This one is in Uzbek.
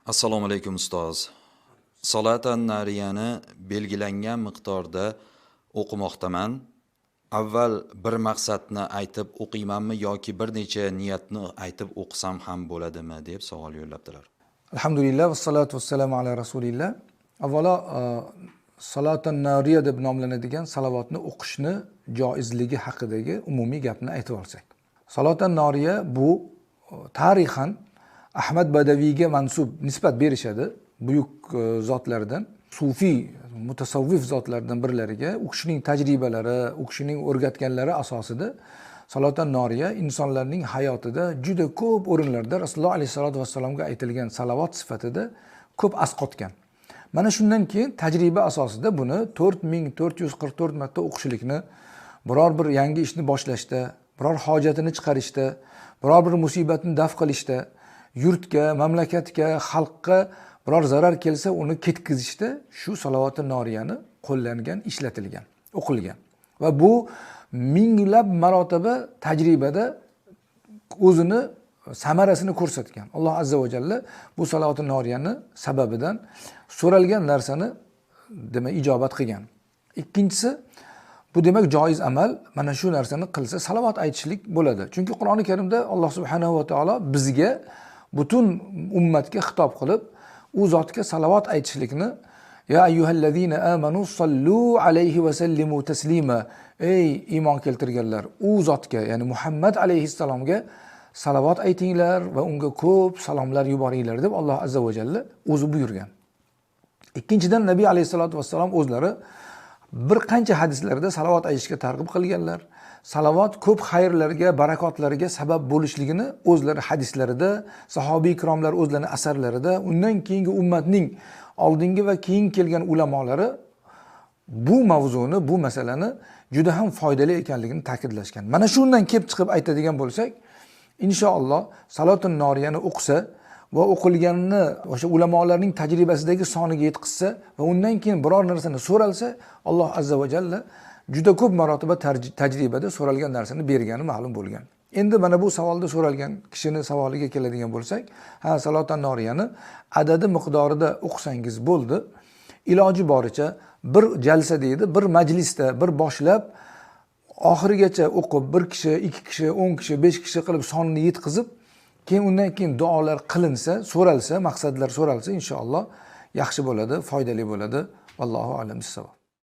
Assalomu alaykum ustoz. Salatan nariyani belgilangan miqdorda o'qimoqdaman. Avval bir maqsadni aytib o'qiymanmi yoki bir necha niyatni aytib o'qisam ham bo'ladimi deb savol yo'llabdilar. Alhamdulillah va salatu vassalamu ala rasulillah. Avvalo salatan nariya deb nomlanadigan salavotni o'qishni joizligi haqidagi umumiy gapni aytib olsak. Salatan noriya bu tarixan Ahmad Badaviyga mansub nisbat berishadi, buyuk zotlardan, sufiy, mutasavvif zotlardan birlariga u kishining tajribalari, u kishining o'rgatganlari asosida salatan noriya insonlarning hayotida juda ko'p o'rinlarda Rasululloh alayhisolatu vassalomga aytilgan salavot sifatida ko'p asqotgan. Mana shundan keyin tajriba asosida buni 4444 marta o'qishlikni biror bir yangi ishni boshlashda, biror hojatini chiqarishda, biror bir musibatni daf qilishda, yurtga, mamlakatga, xalqqa biror zarar kelsa uni ketkazishda shu salavoti noriyani qo'llangan, ishlatilgan, o'qilgan. Va bu minglab marotaba tajribada o'zini samarasini ko'rsatgan. Alloh azza va jalla bu salavoti noriyani sababidan so'ralgan narsani demak ijobat qilgan. Ikkinchisi, bu demak joiz amal, mana shu narsani qilsa salovat aytishlik bo'ladi. Chunki Qur'oni Karimda Alloh subhanahu va taolo bizga, butun ummatga xitob qilib, u zotga salovat aytishlikni ya ayyuhallazina amanu sallu alayhi va sallimu taslima, ey iymon keltirganlar, u zotga, ya'ni Muhammad alayhissalomga salovat aytinglar va unga ko'p salomlar yuboringlar deb Alloh azza va jalla o'zi buyurgan. Ikkinchidan, Nabiy alayhisolatu vassalom o'zlari bir qancha hadislarda salovat aytishga targ'ib qilganlar. Salovat ko'p xayrlarga, barakotlarga sabab bo'lishligini o'zlari hadislarida, sahobiy ikromlar o'zlarining asarlarida, undan keyingi ummatning oldingi va keyin kelgan ulamolari bu mavzuni, bu masalani juda ham foydali ekanligini ta'kidlashgan. Mana shundan kelib chiqib aytadigan bo'lsak, inshaalloh salatun noriyani o'qisa va o'qilganini o'sha ulamolarning tajribasidagi soniga yetkazsa va undan keyin biror narsani so'ralsa, Alloh azza va jalla juda ko'p marotaba tajribada so'ralgan narsani bergani ma'lum bo'lgan. Endi mana bu savolda so'ralgan kishini savoliga keladigan bo'lsak, ha, salatan noriyani adadi miqdorida o'qisangiz bo'ldi. Iloji boricha bir jalsa deydi, bir majlisda bir boshlab oxirigacha o'qib, bir kishi, ikki kishi, 10 kishi, 5 kishi qilib sonini yetkazib, keyin undan keyin duolar qilinsa, so'ralsa, maqsadlar so'ralsa inshaalloh yaxshi bo'ladi, foydali bo'ladi. Vallohu a'lam bissavob.